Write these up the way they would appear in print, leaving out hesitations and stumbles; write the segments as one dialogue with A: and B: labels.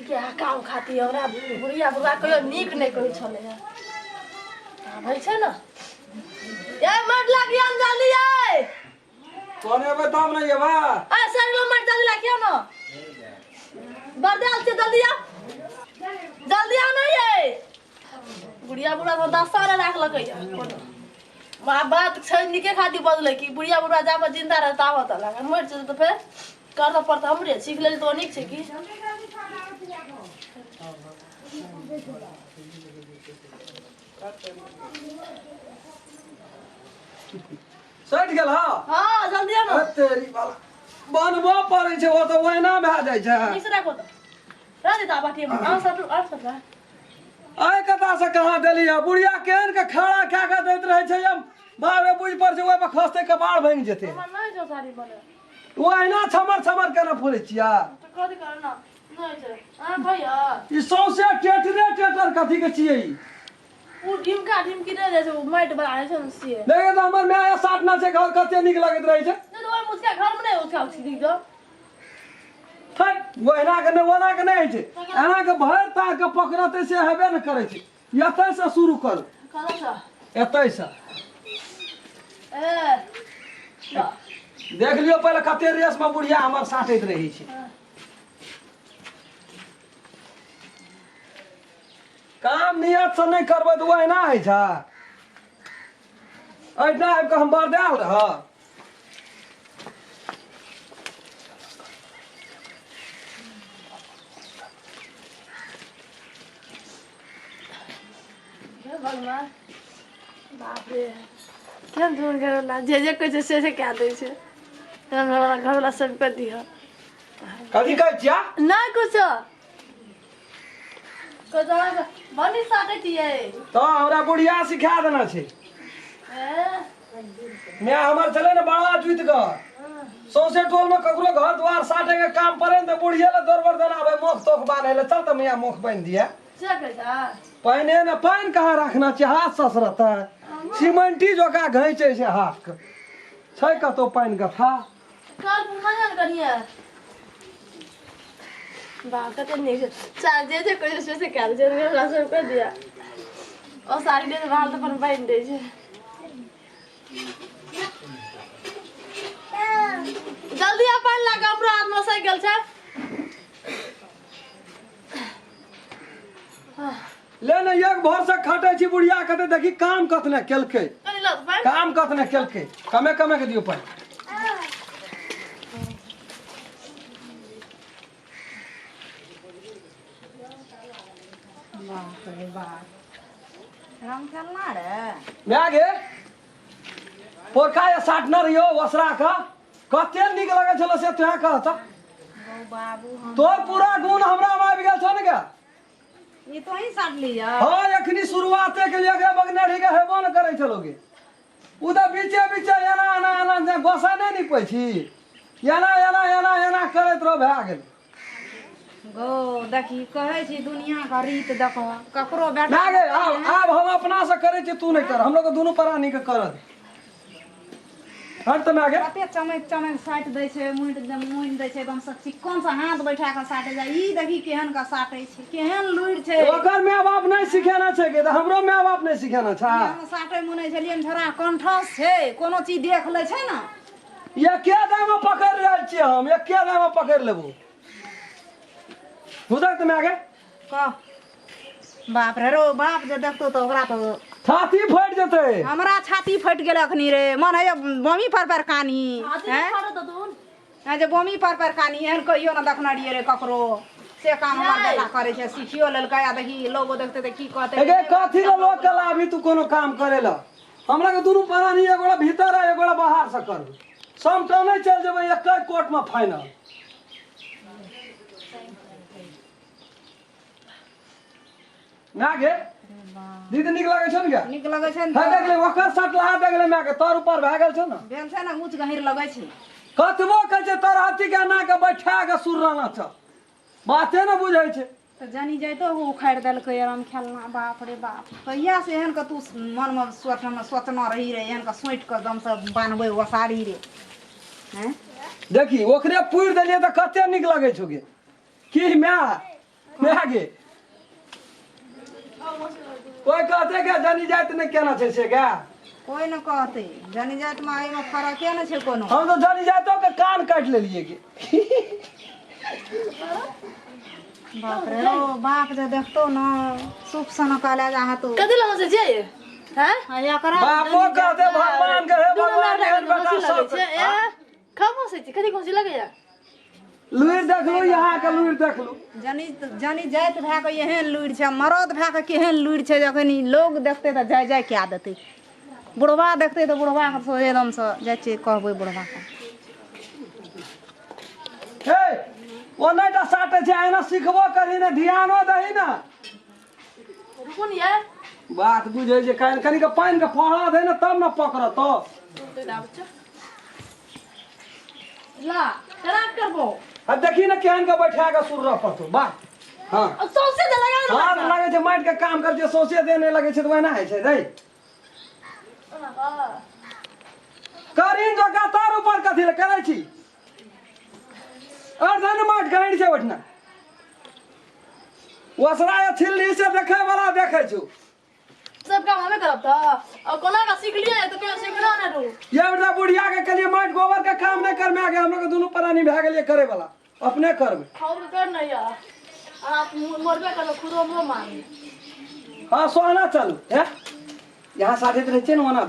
A: इएह काम खातिर हमरा बुढ़िया बुढ़ा कहियो नीक नहि कहै छलै हँ। आबै छै ने ए मर लागी हम जल्दी आए।
B: तोने एबै तब ने एबा।
A: ए सर लो मर जल्दी लागी ना। बरदाल से जल्दी आ, जल्दी आ नहीं ये बुढ़िया बुढ़ा तो 10 साल राखलकै कोनो माँ बात छै नीके खातिर बजलै कि बुढ़िया बुढ़ा जाबे जिंदा रह ताबत तक अगर मरि जेतै तऽ फेर करऽ पड़तै हमरे। सीख लेली तऽ नीक छै कि
B: सटि गेल हँ।
A: हाँ जल्दी आ ना।
B: तेरी बाला बनबऽ पड़ै छै, ओ तऽ ओहिना भए जाइ छै।
A: नीक से राखो तऽ रह देता बाटी में। और सब और सब रह।
B: आइ कता से कहाँ देली है बुढ़िया? केहन के खड़ा कए के दैत रहै छै। हम बाप रे बुझि पड़ छै ओहि पर खसतै कपार भाङि जेतै।
A: हमर नहि छौ साड़ी बने।
B: ओ अहिना छमर छमर केना फोड़ै छियै?
A: तऽ कथी कर ना नहि छै अहाँ खइया।
B: ई सौंसे टेटरे टेटर कथी के छियै ई?
A: ओ ढिमका ढिमकी नहि रहै छै, ओ माटि बला रहै छै ने से।
B: देखियौ तऽ हमर माय साटना छै घर, कते नीक लगैत रहै छै।
A: नहि तऽ ओहि मुसका घरमे नहि उठा उठी दिख दो।
B: हट, ओहिना के नहि, ओना के नहि होइ छै। एना के भरि ताक के पकड़तै से हेबे ने करै छै। एतै से शुरू करू।
A: कतऽ?
B: एतै से।
A: ए
B: देख लियौ पहिले कते रेस में बुढ़िया हमर साटैत रहै छै। काम नियत से नहि करबै तऽ ओहिना होइ छै। एहिना आबि कऽ हम बरदायल रह।
A: हे भगवान, बाप रे, केहन धुन घरवला जे जे कहै छै से से कए दै छै। एहन घरवला घरवला सबके दिह।
B: कथी कहै छियै?
A: नहि कुछो बनी साटै छियै।
B: तऽ हमरा बुढ़िया सिखा देने छै।
A: ए
B: माय हमर छलै ने बड़ा जुति कऽ, सौंसे टोल में ककरो घर द्वार साटे के काम पड़े ने तऽ बुढ़िये लए दौड़ दौड़ आबै मोख तोख बान्है लए। चल तऽ मियाँ मोख बान्हि दिए।
A: से कहै छै?
B: पानिए ने पानि कहाँ रखना छै, हाथ ससरतै सीमेंटी जकाँ घैंचै छै हाथ के। छै कतौ पानि गथा?
A: कल पुमाजन करिए बा, कते नीक छै। चा जे जे कहै छै से से कए दै छै। हमरा सब कह दिया ओ साड़ी दे रहल तऽ अपन बान्हि दै छै। जल्दी अपन लगा, हमरो हाथ में सहि गेल छै।
B: ले ने, एक भर से खटै छी बुढ़िया कते, देखी काम कतने केलकै।
A: कनि लऽ पानि।
B: काम कतने केलकै, कमे कमे के दियौ पानि।
C: बाप रे बाप, राम खेलना रे।
B: माय गे, पोरका ये साटने रहियो ओसरा के, कते नीक लगै छलो से तुहे कह तऽ।
C: गौ बाबू, हम
B: तोर पूरा गुण हमरा मे आबि गेल छौ ने गे।
C: ई तो ही साट लिया।
B: हाँ, एखनी शुरुआते के लिए एकरा बगनेरी के हेबो न करै छलो गे। उ तऽ बीचे बीचे एना एना एना जे गोसा नहि निपै छी, एना एना एना एना करैत रह भए गेल।
C: गौ देखी, कहै छी दुनिया के रीत देखो, ककरो बेटा
B: ना गे, आब आब हम अपना से करै छी, तू नहि कर। हम लोग के दुनू प्राणी के करत हट तऽ माय गे।
C: कते चमक चमक साटि दै छै, मुनि मुनि दै छै एकदम से चिक्कन से हाथ बैठा कऽ साटै जाइ। ई देखी केहन के साटै छै, केहन लुरि छै।
B: ओकर माय बाप नहि सिखेने छै गे, तऽ हमरो माय बाप नहि सिखेने छै।
C: हम साटै मुनै छलियै ने, छोड़ा कंठस छै, कोनो चीज देख लै छै ने।
B: एके दामे पकड़ि रहल छियै हम, एके दामे पकड़ि लेबो। बुझल तऽ माय गे?
C: कह बाप रे, रो बाप जे देखतो तऽ ओकरा तऽ
B: छाती फटि जेतै।
C: हमरा छाती फटि गेल अखनी रे, मन है बमी पर पर कानी।
A: छाती
C: हैं?
A: फाटत तू
C: हैं जे बमी पर पर कानी, एहन कहियो न देखने रहियै रे ककरो। से काम हमर बेटा करै छै, सिखियो लेलकै। आ देखी लोगो देखतै तऽ की कहतै?
B: एगे कथी ले लोक के लाभी तू कोनो काम करे ला? हमरा के दुनू प्राणी एगोड़ा भीतर आ एगोड़ा बाहर से करबै, समटने चलि जेबै एके कोर्ट में फाइनल। ना गे दीदी, नीक लगै छौ ने गे?
C: नीक लगै छै ने।
B: हे देख ले, ओकर सटलाहा देख ले माय के, तर ऊपर भए गेल छौ ने।
C: भेल छै ने, ऊँच गहींर लगै छै।
B: कतबो कहै छै तर हाथी के एना के बैठा के सुरराना छ, बाते ने बुझै छै।
C: तऽ जानी जाइतो ओ उखाड़ि देलकै राम खेलना। बाप रे बाप, कहिया से एहन के तू मनमे सोचमे सोचना रही रे, एहन के सोचि कऽ दमसँ बान्हबै ओसारी रे? हैं
B: देखी, ओकरे पुरि देलियै तऽ कते नीक लगै छौ गे। की माय, माय गे कोई कहते के जनी जात ने केना छै से गे
C: कोई न कहते जनी जात में एहिमे फरके न छै कोनो।
B: हम तो जनी जातो के कान काटि लेलिए गे।
C: बाप रे, ओ बाप जे देखतो न सुप सन कहले जा तो।
A: कथी लग हंसै छियै हैं?
C: आ एकरा
B: बापो कहते भगवान के, हे
A: दुनू
B: भगवान,
A: लड़का
B: एहन
A: के
B: बेटा
A: हंसी लगै
B: सब
A: छै। ए कब हंसै छी? कथी हंसी लगैया?
B: लुरि देखलू, यहाँ के लुरि देखलू।
C: जनी जनी जाति भए कऽ एहन लुरि छै, मरद भए कऽ केहन लुरि छै, जखन ई लोग देखतै तऽ जाय जाय कए देतै। बुढ़बा देखतै तऽ बुढ़बा के सोझे एकदमसँ जाइ छियै कहबै बुढ़बा के।
B: हे ओ नहि टा साटे छै, एना सिखबो करही ने, ध्यानो दही ने।
A: रुकू ने ये।
B: बात बुझै छै, कनि कनि के पानि के फहरा दे ने तब ने पकड़त।
A: ला केना करबो?
B: आ देखी ने केहन के बैठा के सुर रह पड़तो वाह। हाँ
A: आ सौंसे दे लगा दे।
B: हाथ लागै छै माटि के काम करै छै, सौंसे दे नहि लगै छै तऽ ओहिना होइ छै। दै करीन जो तार ऊपर कथी लए करै छी? और धन माटि गहिर छै ओहिठिना ओसरा या छिल्ली से देखै वाला देखै छु।
A: सब काम हमे करब तऽ और कोना का सीख लियै तऽ कहियो सीखना नहि रू।
B: ये बेटा बुढ़िया के कहलिए माटि गोबर के काम नहीं करमे, आगे हम लोग के दुनू प्राणी भए गेलिए करे वाला, अपने करबे।
A: खाओ के कर नहीं यार, आप मरबे करब खुदो मुँह मारी।
B: हाँ सोहना चलू हे यहाँ साथे रहै छियै ने, ओना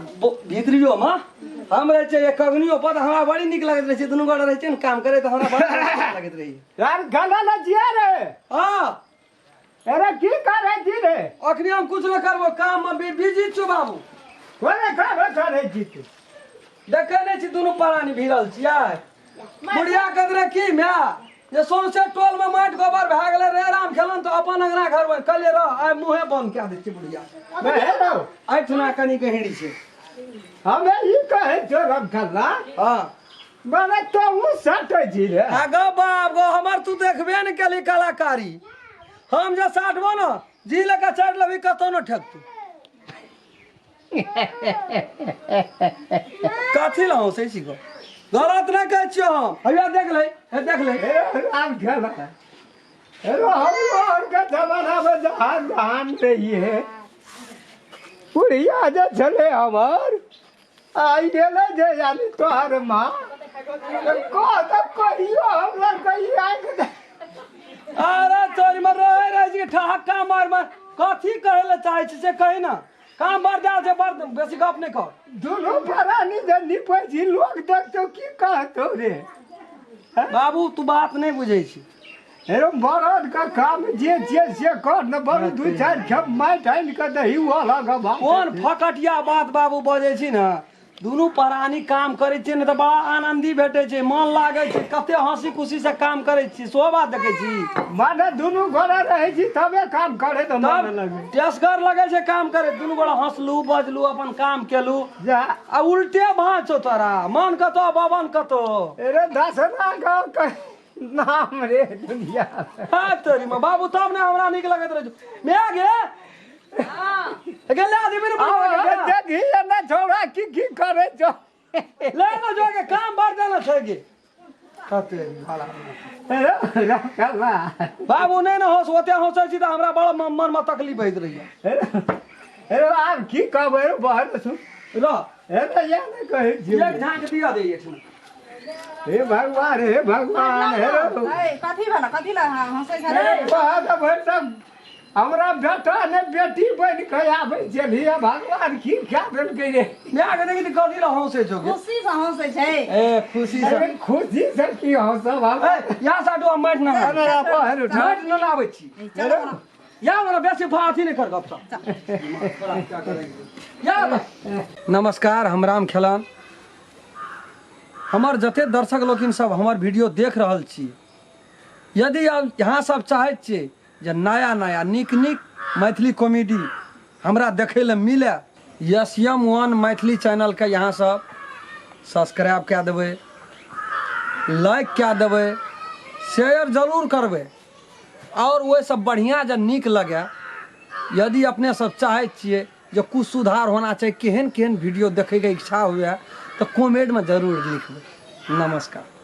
B: भीतरियो मे हम रहै छियै एक अग्नियो पर, तऽ हमरा बड़ी नीक लगैत रहै छै। दुनू गोटा रहै छियै ने काम करे तऽ हमरा बड़ा नीक लगैत रहै।
D: यार गला ना जिया रे।
B: हाँ।
D: अरे की करे छी रे?
B: अखनी हम कुछ न करबो, काम में बिजी छु बाबू।
D: कोने काम करे छी तू?
B: देखे नहीं छी दुनू प्राणी भिड़ल छियै। बुढ़िया कदरे की my जे सौंसे टोल में माटि गोबर भए गेलै रे राम खेलन तऽ अपन अंगना घर में कहलियै रह आइ मुँहे बंद कए दै छियै बुढ़िया।
D: हेलो।
B: एहिठिना कनी गहिरी छै।
D: हमे ई कहै छौ रमखल्ला।
B: हाँ।
D: मने तोहू सटै छी रे।
B: आ गो बाप गो, हमर तू देखबे ने केली कलाकारी। हम जे साटबो ने जी लऽ कऽ चढ़ि लेबही कतौ ने ठेकतौ। कथी लए हँसै छी गो? गलत नहि कहै छियौ हम। हैया देख ले, हे देख ले।
D: हे राम खेला। हे हमरो आरके जमाना में जहान जहान रहिए बुढ़िया जे छलै हमर आई गेलै जे यानी तोहर माँ कह तऽ कहियो हमरा कहियो आँखि।
B: अरे तोरी में रहे रहे छी ठहक्का मार मार कथी कहै लए चाहै छी से कही ना। काम बढ़ जा छै, बड़ बेसी गप नहि कर।
D: दुनू प्राणी जे निपै छी लोग देखतौ की कहतौ रे?
B: बाबू तू बात नहि बुझै छी।
D: हे मरद के काम जे जे से कर न, बड़ दू चारि खेप माटि आनि कऽ दही ओ अलग बात।
B: कोन फकटिया बात बाबू बजै छी ने? दुनू प्राणी काम करै छियै ने तऽ बड़ा आनन्दी भेटै छै, मन लागै छै, कते हंसी खुशी से काम करै छी, सेहो बात देखै छी।
D: माने दुनू गोरा रहै छी तबे काम करे तऽ मन लगै,
B: टेसगर लगै छै काम करे। दुनू गोरा हंसलू बजलू अपन काम केलू।
D: जा
B: आ उल्टे भाँज छौ तोरा, मन कतौ बबन कतौ।
D: अरे दसना गाँव के नाम रे दुनिया।
B: हाँ तोरी माँ बाबू, तब ने हमरा नीक लगैत रहै छौ। माय गे गे ले आदमी ने बुढ़वा के गे।
D: देखी ना छोड़ा की की करे छौ।
B: ले ना जो के काम बढ़ जाना छै गे। कते भाड़ा
D: अरे राम
B: बाबू नहीं ना हंस, ओते हंसै छी तऽ हमरा बड़ा मन में तकलीफ होइत रहैया।
D: अरे आब की कहबै रे बहर सुन।
B: रह।
D: अरे या ने कहै छी।
B: एक झाँक दिया दे एठिना।
D: हे भगवान, हे भगवान, हे
C: ए कथी भेल? कथी लए हंसै छलै?
D: बात भरि सब हमरा बेटा ने बेटी बनि कऽ आबै छली, भगवान की क्या देलकै रे?
B: माय के देखी तऽ कथी लए हंसै छौ गे?
C: खुशी से हंसै छै।
B: ए खुशी से।
D: अरे खुशी से की हंसब हम?
B: ए यहाँ से हटू, हम माटि ना
D: अरे बहर उठा।
B: माटि ना लाबै छी।
C: चलो ना।
B: या वाला बेसी अथी नहीं कर गप। या नमस्कार, हम राम खेलान। हमर जते दर्शक लोकिन सब हमर वीडियो देख रहल छी, यदि आप यहाँ सब चाहैत छियै जे नया नया नीक नीक मैथिली कॉमेडी हमरा देखै लए मिले, एस एम वन मैथिली चैनलके यहाँ सब सब्सक्राइब कए देबै, लाइक कए देबै, शेयर जरूर करबै। आओर ओहिसँ बढ़िआँ जे नीक लगै, यदि अपने सब चाहै छियै जे कुछ सुधार होना चाही, केहन केहन वीडियो देखैके इच्छा हुए तऽ कमेंटमे जरूर लिखबै। नमस्कार।